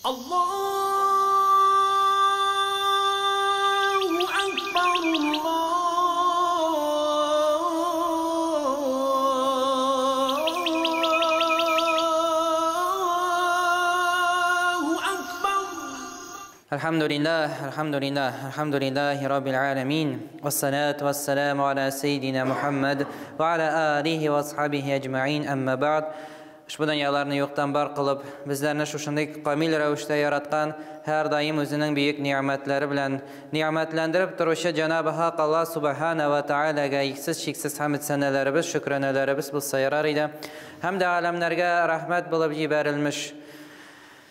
الله أكبر الله أكبر. الحمد لله الحمد لله الحمد لله رب العالمين والصلاة والسلام على سيدنا محمد وعلى آله وأصحابه أجمعين أما بعد. Ushbu dunyolarni yo'qdan bor qilib, bizlarni shunday komil ravishda yaratgan, har doim o'zining buyuk ne'matlari bilan ne'matlantirib turuvchi Janobi Haq Alloh subhanahu va taologa cheksiz hamd sanalarimiz, shukronalarimiz bo'lsa yarar edi. Hamda olamlarga rahmat bo'lib jibarilmish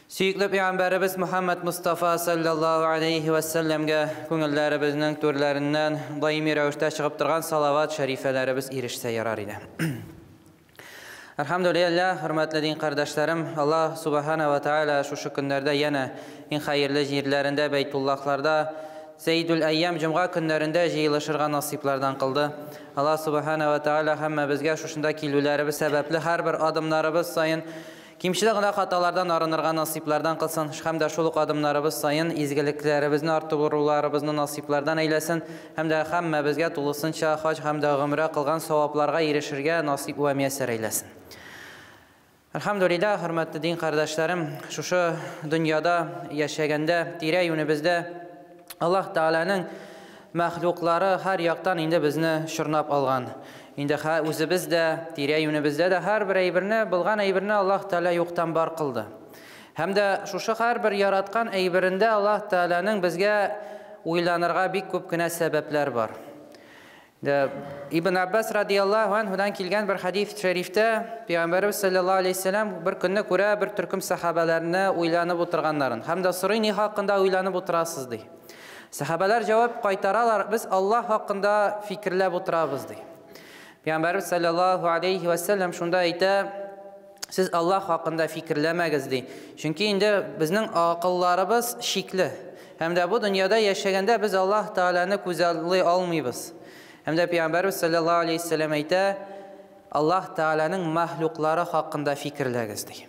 Suyukli Peygamberimiz Muhammed Mustafa sallallahu aleyhi ve sellemge ko'ngillerimizning to'rlaridan doimiy ravishda chiqib turgan salovat sharifalarimiz erishsa yarar edi. Elhamdülillah, hurmatli din qardaşlarım, Allah subhanahu va taala shu kunlarda yana eng xayrli yerlarida, Baytullohlarda, Seyyidül Ayyam cuma kunlarida yig'ilishirga nasiblardan qildi. Allah subhanahu va taala hamma bizga shu shunda keluvlarimiz sababli har bir odimlarimiz sayin kimchilik xatolardan arınırga nasiblardan qilsin, hamda shuluq odimlarimiz sayin ezgiliklarimizni orttiruvlarimizni nasiblardan aylasin, hamda hamma bizga to'lisincha haj hamda umra qilgan savoblarga erishirga nasib va muyassar aylasin. Elhamdülillah, hurmatli din qardaşlarım, shu dunyoda yashaganda tira-yo'nimizda Alloh taolaning maxluqlari har yoqdan endi bizni shurnab olgan. Endi o'zimizda, tira-yo'nimizda da har bir aybirni, bo'lgan aybirni Alloh taolo yo'qdan bor qildi. Hamda shu har bir yaratgan aybirinda Alloh taolaning bizga o'ylanirga bek ko'pgina sabablar bor. Ibn Abbas radhiyallohu anhudan kelgan bir hadis sharifda Peygamberimiz sallallohu alayhi vasallam bir kunni ko'ra bir turkum sahobalarni o'ylanib o'tirganlarini hamda so'ray ne haqida o'ylanib o'tirasiz dey. Sahobalar javob qaytaralar, biz Alloh haqida fikrlab o'tiramiz dey. Peygamberimiz sallallohu alayhi vasallam shunda ayta, siz Alloh haqida fikrlamagiz dey. Chunki endi bizning aqllarimiz chekli. Hamda bu dunyoda yashaganda biz Alloh taolani ko'zallay olmaymiz. Hamda Peygamberimiz sallallohu alayhi vasallam ayta, Alloh taolaning mahluqlari haqida fikrlagiz dey.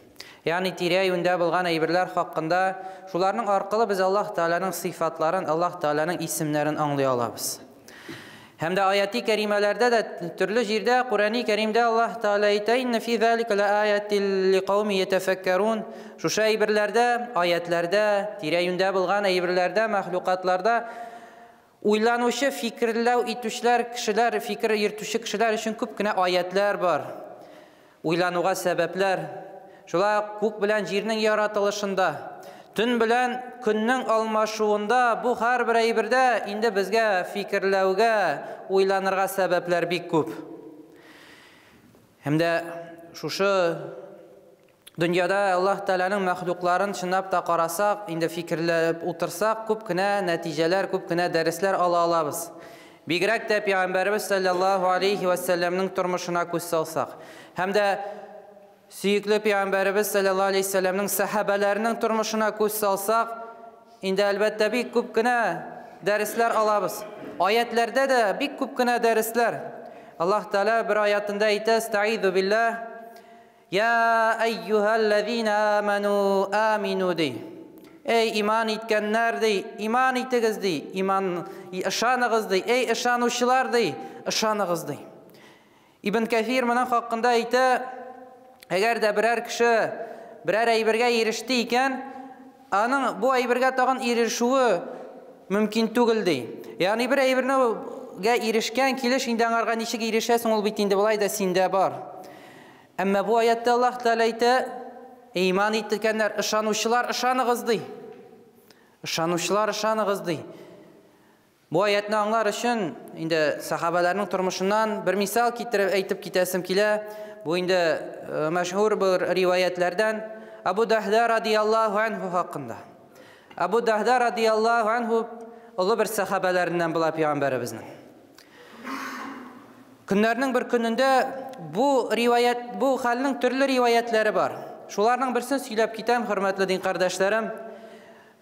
Ya'ni tira-yo'nda bo'lgan aybirlar haqida, shularning orqali biz Alloh taolaning sifatlarini, Alloh taolaning ismlarini anglay olamiz. Hamda oyati karimalarda da turli yerda Qur'oni Karimda Alloh taolo ayta, inna fi zalika laayatin liqaumin yatafakkarun. Shu aybirlarda, oyatlarda, tira-yo'nda bo'lgan aybirlarda, mahluqotlarda o'ylanuvchi, fikrlav etuvchilar, kishilar, fikr yurituvchi kishilar uchun ko'pgina oyatlar bor. O'ylanuvga sabablar. Shular ko'k bilan yerning yaratilishida, tun bilan kunning almashuvinda, bu har bir aybirda endi bizga fikrlavga, o'ylanirga sabablar bek ko'p. Hamda shu dunyoda Alloh taolaning maxluqlarini chinab ta qarasak, endi fikrlab o'tirsak, ko'pgina natijalar, ko'pgina darslar ola olamiz. Bigrak da Peygamberimiz sallallohu alayhi vasallamning turmushina ko'z solsak, hamda suyukli Peygamberimiz sallallohu alayhi vasallamning sahobalarining turmushina ko'z solsak, endi albatta bek ko'pgina darslar olamiz. Oyatlarda da bek ko'pgina darslar. Alloh taolo bir oyatida ayta, astaizu billah, ya ayyuhallazina amanu aminu dey. Ey iymon etganlar dey, iymon etingiz dey, iymon ishonig'iz dey, ey ishonuvchilar dey, ishonig'iz dey. Ibn Kafir mana haqida ayta, agarda biror kishi biror aybirga erishdi ekan, aning bu aybirga tag'in erishuvi mumkin tugul dey. Ya'ni bir aybirga erishgan kelish endi angarga nechik erishasan, ul bit endi bo'lay da senda bor. Amma bu oyatda Alloh taolo ayta, iymon etganlar, ishonuvchilar ishonig'iz dey. Ishonuvchilar ishonig'iz dey. Bu oyatni anglar uchun endi sahobalarning turmushidan bir misol keltirib aytib ketasim kela. Bu endi mashhur bir rivoyatlardan Abu Dahda radhiyallohu anhu haqida. Abu Dahda radhiyallohu anhu ulug' bir sahobalaridan bo'la payg'ambarimizning. Kunlarning bir kunida bu rivoyat, bu halning turli rivoyatlari bor. Shularning birisini so'ylab ketam, hurmatli din qardoshlarim.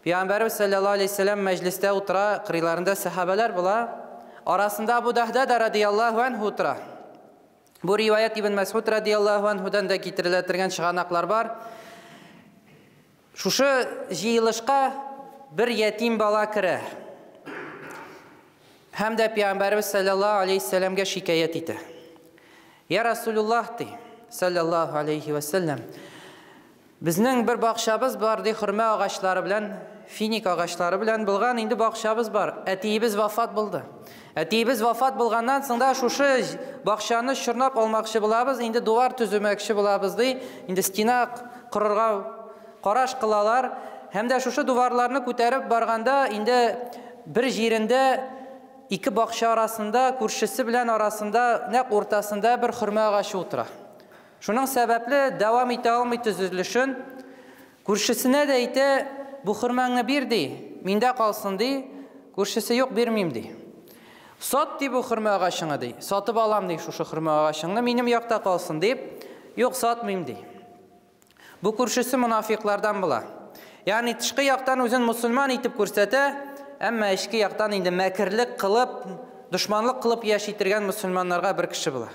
Peygamberimiz sallallohu alayhi vasallam majlisda o'tira, qiriylarida sahobalar bo'la, orasida Abu Dahda radhiyallohu anhu o'tira. Bu rivoyat Ibn Mas'ud radhiyallohu anhudan da keltiriladigan chig'anoqlar bor. Шушы җыелышка бер ятим бала керә. Һәм дә Пәйгамбәребез саллаллаһу алейхи вәсәлләмгә шикаять итә. Я Расулуллаһ, ди, саллаллаһу алейхи вәсәлләм, безнең бер бакчабыз бар, ди, хөрмә агачлары белән, финик агачлары белән булган инде бакчабыз бар. Әтиебез вафат булды. Әтиебез вафат булганнан соң да шушы бакчаны чорнап алмакчы булабыз, инде дувар төземәкче булабыз, ди, инде стена корырга караш кылалар. Һәм дә шушы дуварларны күтәреп барганда инде бер җирендә ике бакча арасында, күршесе белән арасында, нәкъ уртасында бер хөрмә агачы утыра. Шуның сәбәпле дәвам итә алмый төзелешен. Күршесенә дә әйтә, бу хөрмәңне бир, ди, миндә калсын, ди. Күршесе юк, бирмим, ди. Сат, ди, бу хөрмә агачыңны, ди. Сатып алам, ди, шушы хөрмә агачыңны, минем якта калсын, дип. Юк, сатмыйм, ди. Бу күршесе монафиклардан була. Ягъни тышкы яктан үзен мусульман итеп күрсәтә, әмма эчке яктан инде мәкерлек кылып, дошманлык кылып яши торган мусульманнарга бер кеше була.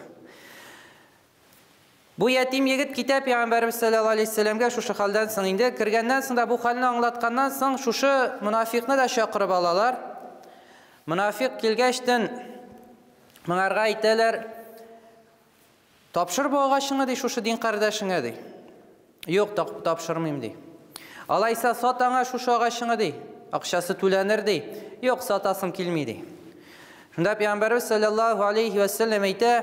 Бу ятим егет китә Пәйгамбәребез саллаллаһу алейһи вәсәлләмгә шушы хәлдән соң инде кергәннән соң да бу хәлне аңлатканнан соң шушы монафикны да чакырып алалар. Монафик килгәчтен моңарга әйтәләр, Тапшыр бу агачыңны, ди, шушы дин кардәшеңә, ди. Юк, тапшырмыйм, ди. Алайса сат аңа шушы агачыңны, ди. Акчасы түләнер, ди. Юк, сатасым килми, ди. Шунда Пәйгамбәрбез саллаллаһу алейхи ва сәлләм әйтә,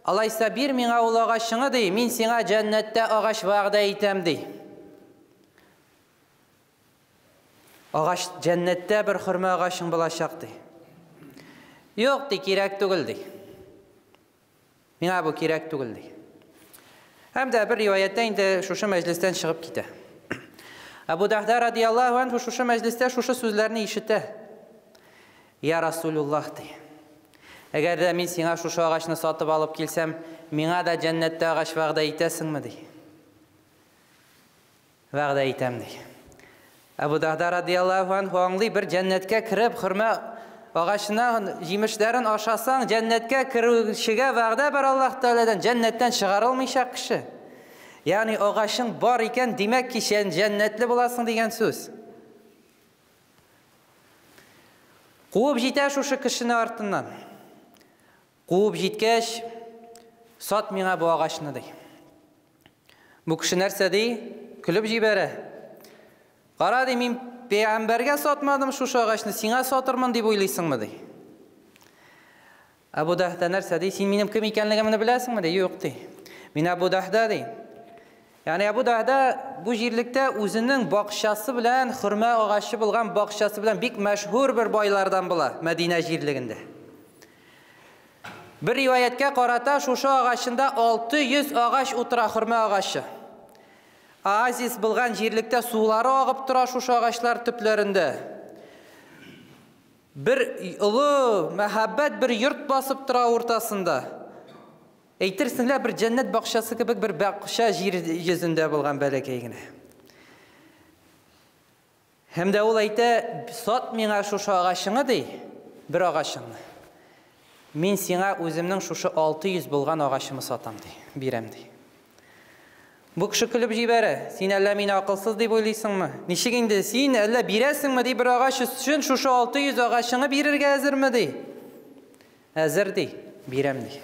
алайса бир миңа ул агачыңны, ди, мин сиңа җәннәттә агач вәгъдә итәм, ди. Агач җәннәттә бер хөрмә агачың булачак, ди. Юк, ди, кирәк түгел, ди. Миңа бу кирәк түгел, ди. Һәм дә бер риваятьтә инде шушы мәҗлестән чыгып китә. Әбу Дахда радияллаһу анху шушы мәҗлестә шушы сүзләрне ишетә. Я Расулуллаһ, ди. Әгәр дә мин сиңа шушы агачны сатып алып килсәм, миңа да җәннәттә агач вәгъдә итәсеңме, ди. Вәгъдә итәм, ди. Әбу Дахда радияллаһу анху аңлый, бер җәннәткә кереп, хөрмә агачына җимешләрен ашасаң, җәннәткә керүчегә вәгъдә бар Аллаһ Тәгаләдән, җәннәттән чыгарылмыйчак кеше. Ягъни агачың бар икән, димәк ки, син җәннәтле буласың дигән сүз. Куып җитә шушы кешене артыннан. Куып җиткәч, сат миңа бу агачны, ди. Бу кеше нәрсә ди? Көлеп җибәрә. Кара, ди, мин пәйгамбәргә сатмадым шушы агачны, сиңа сатырмын дип уйлыйсыңмы, ди. Әбу Дахда нәрсә ди? Син минем кем икәнлегемне беләсеңме, ди? Юк, ди. Мин Әбу Дахда, ди. Ягъни Әбу Дахда бу җирлектә үзенең бакчасы белән, хөрмә агачы булган бакчасы белән бик мәшһүр бер байлардан була Мәдинә җирлегендә. Бер риваятькә карата шушы агачында 600 агач утыра, хөрмә агачы. Оазис булган җирлектә сулары агып тора шушы агачлар төпләрендә. Бер олы мәһабәт бер йорт басып тора уртасында. Әйтерсең лә бер җәннәт бакчасы кебек бер бакча җир йөзендә булган бәләкәй генә. Һәм дә ул әйтә, сат миңа шушы агачыңны, ди, бер агачыңны. Мин сиңа үземнең шушы 600 булган агачымы сатам, ди, бирәм, ди. Бу кеше көлеп җибәрә. Син әллә мине акылсыз дип уйлыйсыңмы? Ничек инде син әллә бирәсеңме, ди, бер агач өчен шушы 600 агачыңны бирергә әзерме, ди? Әзер, ди, бирәм, ди.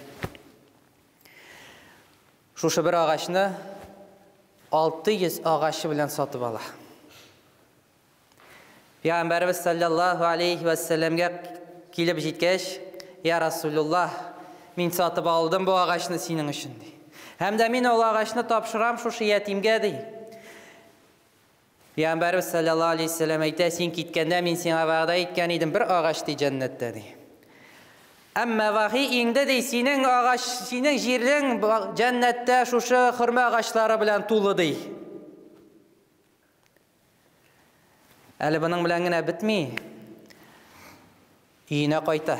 Шушы бер агачны 600 агачы белән сатып ала. Пәйгамбәребез саллаллаһу алейхи ва сәлләмгә килеп җиткәч, "Я Расулуллаһ, мин сатып алдым бу агачны синең өчен", ди. Һәм дә мин ул агачны тапшырам шушы ятимгә, ди. Пәйгамбәребез саллаллаһу алейһи ва сәлләм әйтә, син киткәндә мин сиңа вәгъдә иткән идем бер агач ди җәннәттә ди. Әмма вахи иңде ди, синең агач, синең җирең җәннәттә шушы хөрмә агачлары белән тулы ди. Әле буның белән генә бетми. Өенә кайта.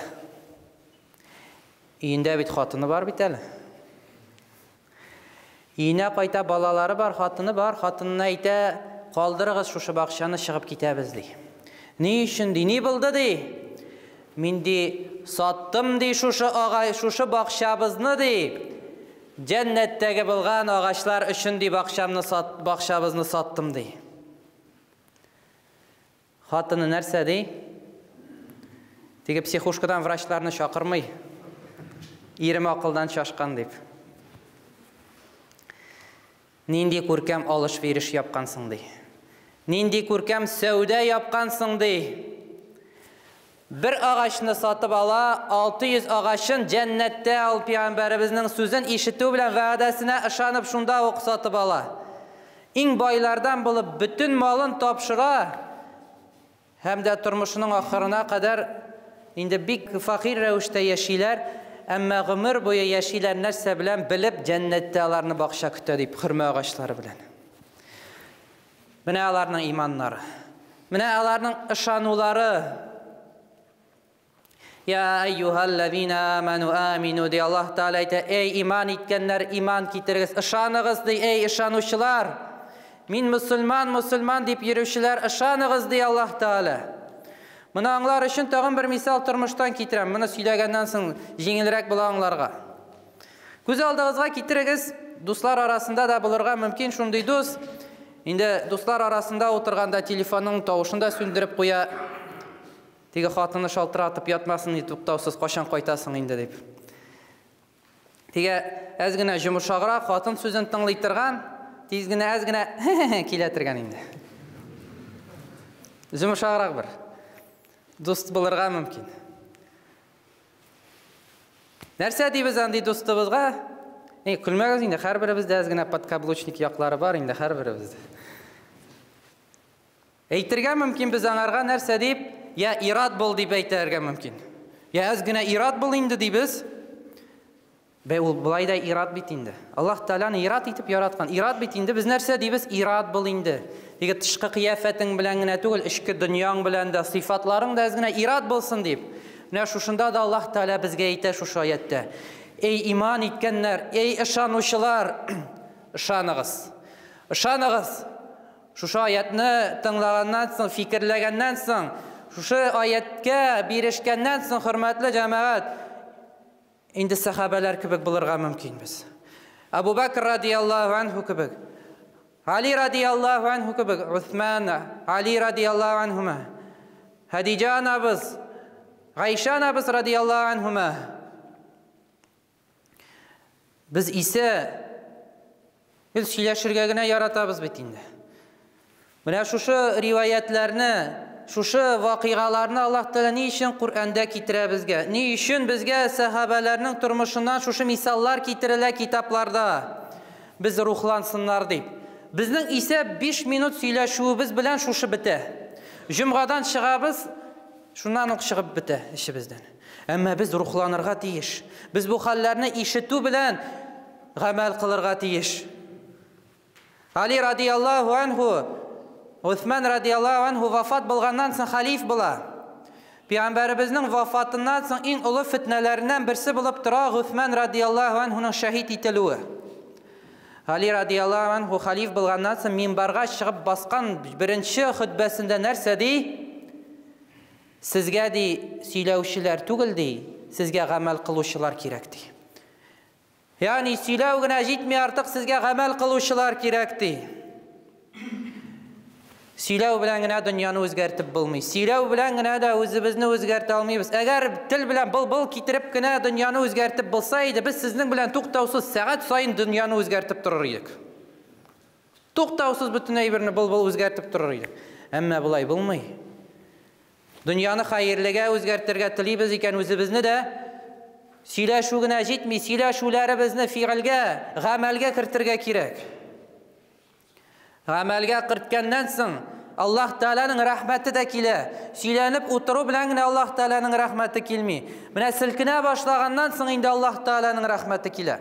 Өендә бит хатыны бар бит әле. Өенә кайта, балалары бар, хатыны бар, хатынына әйтә, калдырыгыз шушы бакчаны, чыгып китәбез, ди. Ни өчен, ди, ни булды, ди? Мин, ди, саттым, ди, шушы агай, шушы бакчабызны, ди. Җәннәттәге булган агачлар өчен, ди, бакчамны сат, бакчабызны саттым, ди. Хатыны нәрсә ди? Теге психушкадан врачларны чакырмый. Ирем акылдан шашкан дип. Нинди күркәм алыш-биреш япкансың ди. Нинди күркәм сәүдә япкансың ди. Бер агачны сатып ала, 600 агачын җәннәттә ал пәйгамбәребезнең сүзен ишетү белән вәгъдәсенә ышанып шунда ук сатып ала. Иң байлардан булып бөтен малын тапшыра һәм дә тормышының ахырына кадәр инде бик фәкыйрь рәвештә яшиләр, әмма гомер буе яшиләр нәрсә белән белеп җәннәттә аларны бакча көтә дип хөрмә агачлары белән. Менә аларның иманнары. Менә аларның ышанулары. Я әйюһәлләзина аману амину ди Аллаһ Тәгалә әйтә, эй иман иткәннәр, иман китерегез, ышаныгыз ди, эй ышанучылар. Мин мөселман, мөселман дип йөрүчеләр, ышаныгыз ди Аллаһ Тәгалә. Моны аңлар өчен тагын бер мисал тормыштан китерәм. Моны сөйләгәннән соң җиңелрәк була аңларга. Күз алдыгызга китерегез, дуслар арасында да булырга мөмкин шундый дус. Инде дуслар арасында утырганда телефонның тавышын да сүндереп куя. Теге хатыны шалтыратып ятмасын ди, туктаусыз кайчан кайтасың инде дип. Теге әз генә йомшаграк хатын сүзен тыңлый торган, тиз генә әз генә килә торган инде. Йомшаграк бер дуст булырга мөмкин. Нәрсә дибез андый дустыбызга? Эй, көлмәгез инде, һәрберебездә әз генә подкаблучник яклары бар инде һәрберебездә. Әйтергә мөмкин без аңарга нәрсә дип? Я ират бул дип әйтергә мөмкин. Я әз генә ират бул инде дибез. Бә ул болай да ират бит инде. Аллаһ Тәгаләне ират итеп яраткан. Ират бит инде без нәрсә дибез? Ират бул инде. Теге тышкы кыяфәтең белән генә түгел, эчке дөньяң белән дә, сыйфатларың да әз генә ират булсын дип. Менә шушында да Аллаһ Тәгалә безгә әйтә шушы аятта. Эй иман иткәннәр, эй ышанучылар, ышаныгыз. Ышаныгыз. Шушы аятны тыңлаганнан соң, фикерләгәннән соң, шушы аяткә бирешкәннән соң, хөрмәтле җәмәгать, инде сахабәләр кебек булырга мөмкинбез. Абу Бакр радияллаһу анху кебек, Али радияллаһу анху кебек, Усман, Али радияллаһу анхума, Хадиҗа анабыз, Гайша анабыз радияллаһу анхума. Без исә без сөйләшергә генә яратабыз бит инде. Менә шушы риваятларны, шушы вакыйгаларны Аллаһ Тәгалә ни өчен Коръәндә китерә безгә? Ни өчен безгә сахабәләрнең тормышыннан шушы мисаллар китерелә китапларда? Без рухлансыннар дип. Безнең исә 5 минут сөйләшүебез белән шушы бетә. Җомгадан чыгабыз, шуннан ук чыгып бетә эшебездән. Әмма без рухланырга тиеш. Без бу хәлләрне ишетү белән гамәл кылырга тиеш. Али радияллаһу анху, Усман радияллаһу анху вафат булганнан соң халиф була. Пәйгамбәребезнең вафатыннан соң иң олы фитнәләреннән берсе булып тора Усман радияллаһу анхуның шәһид ителүе. Али радияллаһу анху халиф булганнан соң минбарга чыгып баскан беренче хөтбәсендә нәрсә ди? Сезгә ди сөйләүчеләр түгел ди, сезгә гамәл кылучылар кирәк ди. Ягъни сөйләү генә җитми, артык сезгә гамәл кылучылар кирәк ди. Сөйләү белән генә дөньяны үзгәртеп булмый. Сөйләү белән генә дә үзебезне үзгәртә алмыйбыз. Әгәр тел белән был-был китереп кенә дөньяны үзгәртеп булса иде, без сезнең белән туктаусыз сәгать саен дөньяны үзгәртеп торыр идек. Туктаусыз бөтен әйберне был-был үзгәртеп торыр идек. Әмма болай булмый. Дөньяны хәерлегә үзгәртергә телибез икән, үзебезне дә сөйләшү генә җитми, сөйләшүләребезне фигыльгә, гамәлгә кертергә кирәк. Гамәлгә керткәннән соң Аллаһ Тәгаләнең рәхмәте дә килә. Сөйләнеп утыру белән генә Аллаһ Тәгаләнең рәхмәте килми. Менә селкенә башлаганнан соң инде Аллаһ Тәгаләнең рәхмәте килә.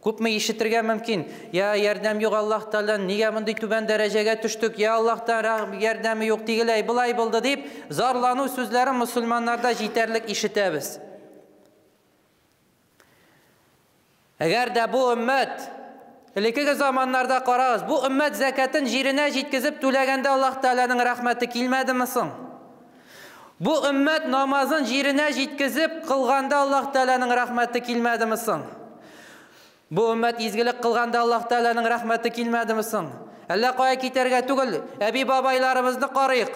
Күпме ишетергә мөмкин? Я ярдәм юк Аллаһ Тәгаләдән, нигә мондый түбән дәрәҗәгә төштек? Я Аллаһ Тәгалә ярдәме юк, тигеләй, былай булды дип зарлану сүзләрен мусульманнарда җитәрлек ишетәбез. Әгәр дә бу өммәт элеккеге заманнарда карагыз, бу өммәт зәкәтен җиренә җиткезеп түләгәндә Аллаһ Тәгаләнең рәхмәте килмәдеме соң? Бу өммәт намазын җиренә җиткезеп кылганда Аллаһ Тәгаләнең рәхмәте килмәдеме соң? Бу өммәт изгелек кылганда Аллаһ Тәгаләнең рәхмәте килмәдеме соң? Әллә кая китәргә түгел, әби бабайларыбызны карыйк.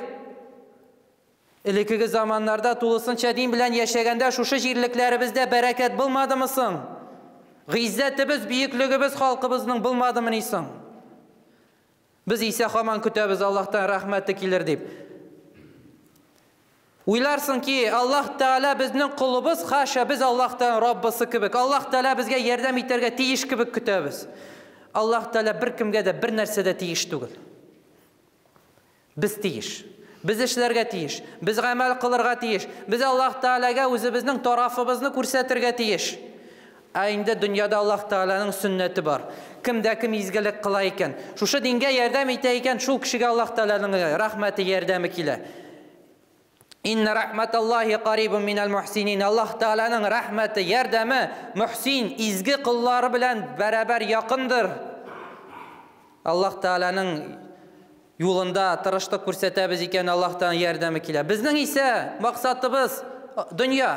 Элеккеге заманнарда тулысынча дин белән яшәгәндә шушы җирлекләребездә бәрәкәт булмадымы соң? Гыйззәтебез, бөеклегебез халкыбызның булмадымыни соң? Без исә һаман көтәбез Аллаһтан рәхмәте килер дип. Уйларсың ки, Аллаһ Тәгалә безнең колыбыз, хаша, без Аллаһтан Раббысы кебек. Аллаһ Тәгалә безгә ярдәм итәргә тиеш кебек көтәбез. Аллаһ Тәгалә беркемгә дә бер нәрсә дә тиеш түгел. Без тиеш. Без эшләргә тиеш. Без гамәл кылырга тиеш. Без Аллаһ Тәгаләгә үзебезнең тарафыбызны күрсәтергә тиеш. Ә инде дөньяда Аллаһ Тәгаләнең сөннәте бар. Кем дә кем изгелек кыла икән, шушы дингә ярдәм итә икән, шул кешегә Аллаһ Тәгаләнең рәхмәте, ярдәме килә. Инна рахматаллахи карибун минал мухсинин. Аллаһ Тәгаләнең рәхмәте, ярдәме мухсин, изге коллары белән бәрабәр якындыр. Аллаһ Тәгаләнең юлында тырышлык күрсәтәбез икән, Аллаһ Тәгаләнең ярдәме килә. Безнең исә максатыбыз дөнья.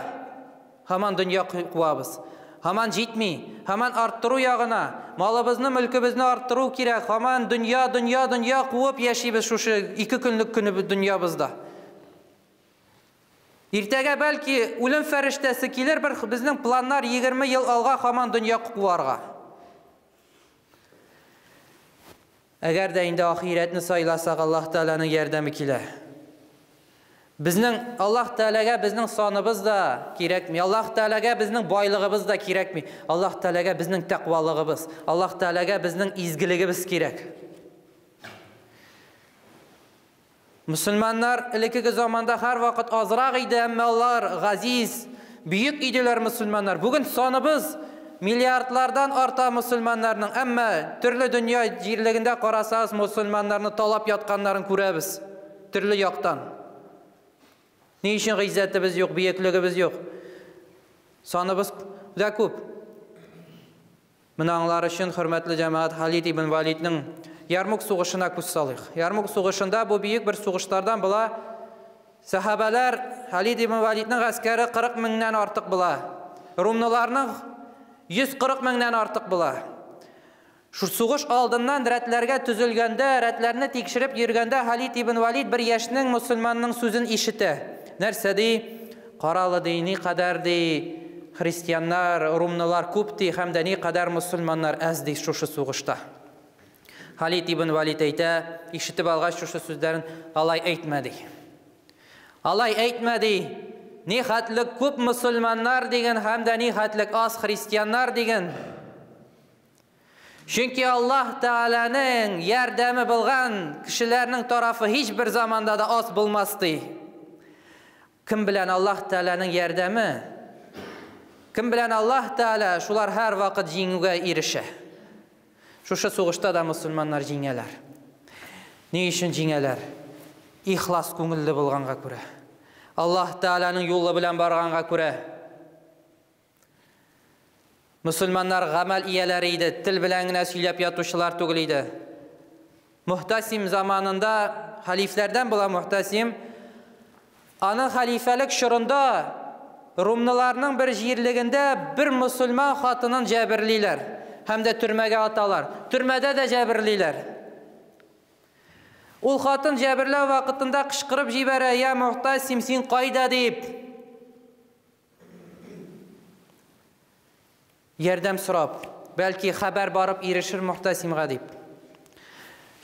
Һаман дөнья куабыз. Һаман җитми, һаман арттыру ягына, малыбызны, мөлкебезне арттыру кирәк. Һаман дөнья, дөнья, дөнья куып яшибез шушы ике көнлек көнебез дөньябызда. Иртәгә бәлки үлем фәрештәсе килер, бер безнең планнар 20 ел алга һаман дөнья куарга. Әгәр дә инде ахирәтне сайласак, Аллаһ Тәгаләнең ярдәме килә. Безнең Аллаһ Тәгаләгә безнең саныбыз да кирәкми. Аллаһ Тәгаләгә безнең байлыгыбыз да кирәкми. Аллаһ Тәгаләгә безнең тәкъвалыгыбыз, Аллаһ Тәгаләгә безнең изгелегебез кирәк. Мөселманнар элеккеге заманда һәрвакыт азрак иде, әмма алар газиз, бөек иделәр мөселманнар. Бүген саныбыз миллиардлардан арта мөселманнарның, әмма төрле дөнья җирлегендә карасагыз, мөселманнарны талап ятканнарын күрәбез төрле яктан. Ни өчен гыйззәтебез юк, бөеклегебез юк? Саныбыз да күп. Моны аңлар өчен, хөрмәтле җәмәгать, Халид ибн Валидның Ярмук сугышына күз салыйк. Ярмук сугышында бу бөек бер сугышлардан була. Сәхабәләр Халид ибн Валидның гаскәре 40 меңнән артык була. Румныларның 140 меңнән артык була. Шу сугыш алдыннан рәтләргә төзелгәндә, рәтләрне тикшереп йөргәндә Халид ибн Валид бер яшьнең мусульманның сүзен ишетә. Нәрсә ди? Каралы ди, ни кадәр ди, христианнар, румнылар күп ди, һәм дә ни кадәр мусульманнар әз ди шушы сугышта. Халид ибн Валид әйтә, ишетеп алгач шушы сүзләрен, алай әйтмә ди. Алай әйтмә ди. Ни хәтлек күп мусульманнар диген, һәм дә ни хәтлек аз христианнар диген. Чөнки Аллаһ Тәгаләнең ярдәме булган кешеләрнең тарафы һич бер заманда да аз булмас ди. Кем белән Аллаһ Тәгаләнең ярдәме? Кем белән Аллаһ Тәгалә, шулар һәр вакыт җиңүгә ирешә. Шушы сугышта да мусульманнар җиңәләр. Ни өчен җиңәләр? Ихлас күңелле булганга күрә. Аллаһ Тәгаләнең юлы белән барганга күрә. Мусульманнар гамәл ияләре иде, тел белән генә сөйләп ятучылар түгел иде. Мухтасим заманында халифләрдән була Мухтасим. Аның халифәлек чорында румныларның бер җирлегендә бер мусульман хатынын җәберлиләр һәм дә төрмәгә аталар. Төрмәдә дә җәберлиләр. Ул хатын җәберләү вакытында кычкырып җибәрә: "Я Мухтасим, син кайда?" дип. Ярдәм сорап, бәлки хәбәр барып ирешер Мухтасимга дип.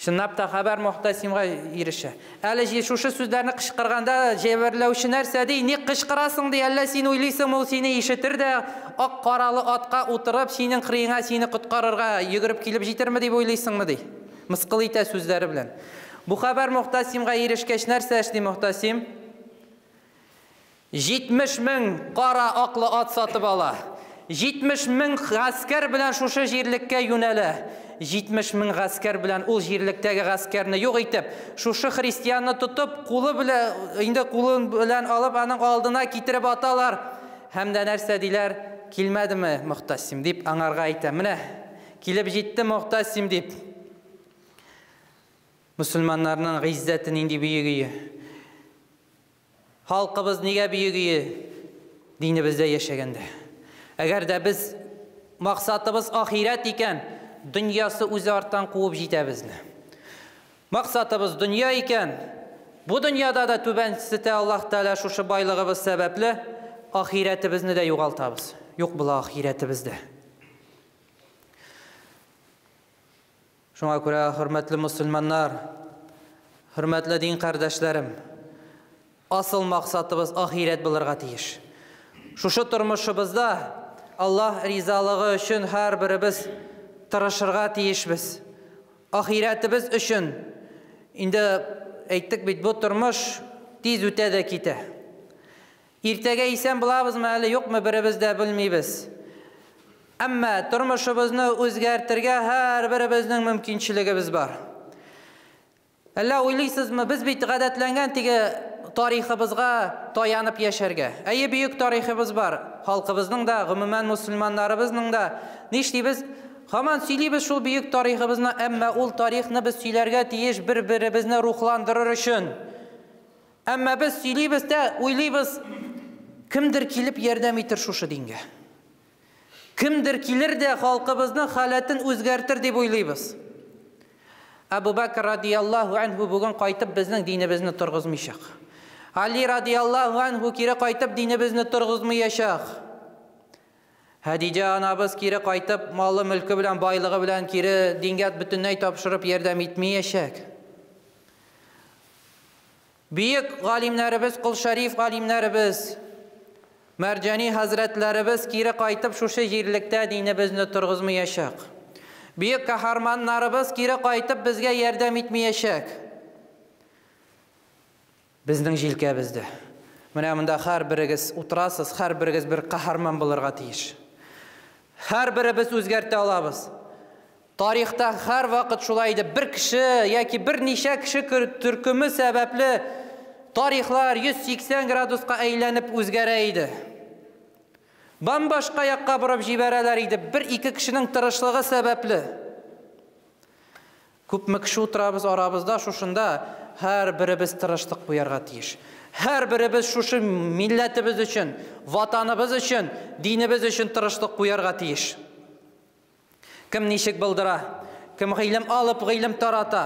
Чынлап та хәбәр Мухтасимга ирешә. Әле шушы сүзләрне кычкырганда җәберләүче нәрсә ди? Ник кычкырасың ди? Әллә син уйлыйсың, ул сине ишетер дә, ак каралы атка утырып, синең кырыеңа сине коткарырга йөгереп килеп җитерме дип уйлыйсыңмы ди? Мыскыл итә сүзләре белән. Бу хәбәр Мухтасимга ирешкәч нәрсә эшли Мухтасим? 70 мең кара аклы ат сатып ала. 70 мең гаскәр белән шушы җирлеккә юнәлә. 70 мең гаскәр белән ул җирлектәге гаскәрне юк итеп, шушы христианны тотып, кулы белән, инде кулын белән алып, аның алдына китереп аталар. Һәм дә нәрсә диләр? Килмәдеме Мухтасим дип аңарга әйтә. Менә килеп җитте Мухтасим дип. Мусульманнарның гыйззәте нинди бөек ие. Халкыбыз нигә бөек ие динебездә яшәгәндә? Әгәр дә без максатыбыз ахирәт икән, дөньясы үзе арттан куып җитә безне. Максатыбыз дөнья икән, Бу дөньяда да түбәнсетә Аллаһ Тәгалә шушы байлыгыбыз сәбәпле, ахирәтебезне дә югалтабыз. Юк була ахирәтебез дә. Шуңа күрә, хөрмәтле мөселманнар, хөрмәтле дин кардәшләрем, асыл максатыбыз ахирәт булырга тиеш. Шушы тормышыбызда Аллаһ ризалыгы өчен һәрберебез тырышырга тиешбез. Ахирәтебез өчен инде әйттек бит, бу тормыш тиз үтә дә китә. Иртәгә исән булабызмы әле, юкмы, беребез дә белмибез. Әмма тормышыбызны үзгәртергә һәрберебезнең мөмкинчелегебез бар. Әллә уйлыйсызмы, без бит гадәтләнгән теге тарихыбызга таянып яшәргә. Әйе, бөек тарихыбыз бар. Халкыбызның да, гомумән мусульманнарыбызның да. Нишлибез? Һаман сөйлибез шул бөек тарихыбызны, әмма ул тарихны без сөйләргә тиеш бер-беребезне рухландырыр өчен. Әмма без сөйлибез дә, уйлыйбыз, кемдер килеп ярдәм итер шушы дингә. Кемдер килер дә халкыбызның халәтен үзгәртер дип уйлыйбыз. Әбу Бәкр радияллаһу анһу бүген кайтып безнең динебезне торгызмыйчак. Али радияллаһу анһу кире кайтып динебезне торгызмыячак. Хәдиҗә анабыз кире кайтып, малы, мөлке белән, байлыгы белән кире дингә бөтенләй тапшырып ярдәм итмәячәк. Бөек галимнәребез, Кол Шәриф галимнәребез, Мәрҗани хәзрәтләребез кире кайтып шушы җирлектә динебезне торгызмыячак. Бөек каһарманнарыбыз кире кайтып безгә ярдәм итмәячәк. Безнең җилкәбездә. Менә монда һәрберегез утырасыз, һәрберегез бер каһарман булырга тиеш. Һәрберебез үзгәртә алабыз. Тарихта һәрвакыт шулай иде. Бер кеше яки берничә кеше төркеме сәбәпле тарихлар 180 градуска әйләнеп үзгәрә иде. Бамбашка якка борып җибәрәләр иде бер-ике кешенең тырышлыгы сәбәпле. Күпме кеше утырабыз арабызда шушында, һәрберебез тырышлык куярга тиеш. Һәрберебез шушы милләтебез өчен, ватаныбыз өчен, динебез өчен тырышлык куярга тиеш. Кем ничек булдыра, кем гыйлем алып, гыйлем тарата,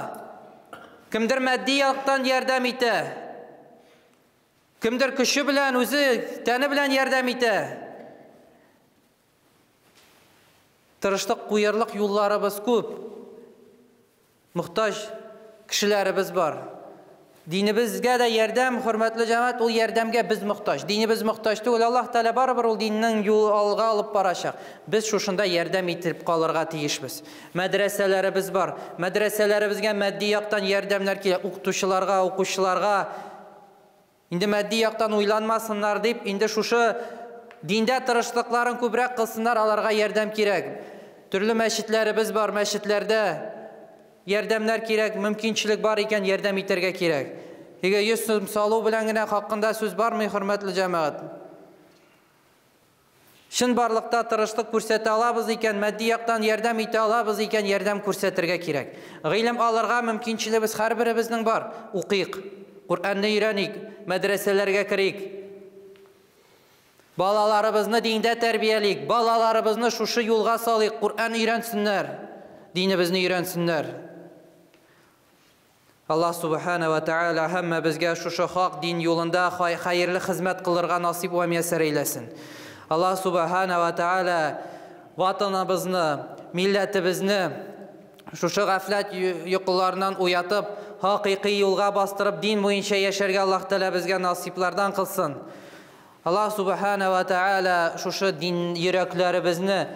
кемдер матди яктан ярдәм итә, кемдер көче белән, үзе тәне белән ярдәм итә. Тырышлык куярлык юлларыбыз күп. Мохтаҗ кешеләребез бар. Динебезгә дә ярдәм, хөрмәтле җәмәгать, ул ярдәмгә без мохтаҗ. Динебез мохтаҗ түгел, Аллаһ Тәгалә барыбер ул диннең юл алга алып барачак. Без шушында ярдәм итеп калырга тиешбез. Мәдрәсәләребез бар. Мәдрәсәләребезгә матди яктан ярдәмнәр килә. Укытучыларга, укучыларга инде матди яктан уйланмасыннар дип, инде шушы диндә тырышлыкларын күбрәк кылсыннар, аларга ярдәм кирәк. Төрле мәчетләребез бар, мәчетләрдә ярдәмнәр кирәк, мөмкинчелек бар икән, ярдәм итәргә кирәк. Әгәр 100 сум салу белән генә хакында сүз бармый, хөрмәтле җәмәгать. Чынбарлыкта тырышлык күрсәтә алабыз икән, матди яктан ярдәм итә алабыз икән, ярдәм күрсәтергә кирәк. Гыйлем алырга мөмкинчелегебез һәрберебезнең бар. Укыйк, Коръәнне өйрәник, мәдрәсәләргә керик. Балаларыбызны диндә тәрбиялик, балаларыбызны шушы юлга салыйк, Коръән өйрәнсеннәр, динебезне өйрәнсеннәр. Аллаһ субхана ва тааля һәммәбезгә шушы хак дин юлында хәерле хезмәт кылырга насыйп вә мияссәр әйләсен. Аллаһ субхана ва тааля ватаныбызны, милләтебезне шушы гафләт йокыларыннан уятып, хакыйкый юлга бастырып, дин буенча яшәргә Аллаһ Тәгалә безгә насыйплардан кылсын. Аллаһ субхана ва тааля шушы дин йөрәкләребезне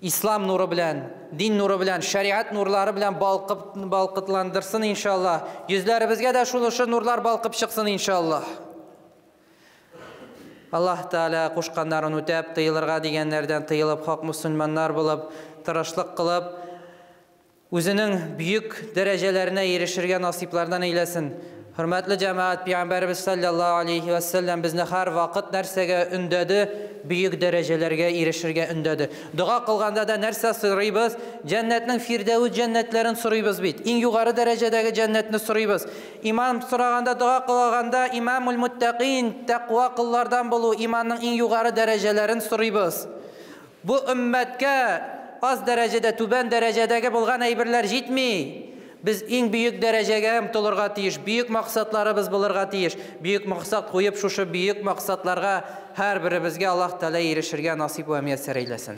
ислам нуры белән, дин нуры белән, шариат нурлары белән балкып балкытландырсын иншаллаһ. Йөзләребезгә дә шул ошо нурлар балкып чыксын иншаллаһ. Аллаһ Тәгалә кушканнарын үтәп, тыелырга дигәннәрдән тыелып, хак мусульманнар булып, тырышлык кылып, үзенең бөек дәрәҗәләренә ирешергә насыйплардан әйләсен. Хөрмәтле җәмәгать, Пәйгамбәребез саллаллаһу алейхи ва саллям безне һәр вакыт нәрсәгә өндәде? Бөек дәрәҗәләргә ирешергә өндәде. Дога кылганда да нәрсә сорыйбыз? Җәннәтнең Фирдәүс җәннәтләрен сорыйбыз бит. Иң югары дәрәҗәдәге җәннәтне сорыйбыз. Имам сораганда, дога кылганда имамул муттакин, тәкъва кыллардан булу, иманның иң югары дәрәҗәләрен сорыйбыз. Бу өммәткә аз дәрәҗәдә, түбән дәрәҗәдәге булган әйберләр җитми. Без иң бөек дәрәҗәгә омтылырга тиеш, бөек максатларыбыз булырга тиеш. Бөек максат куеп, шушы бөек максатларга һәрберебезгә Аллаһ Тәгалә ирешергә насыйп вә мияссәр әйләсен.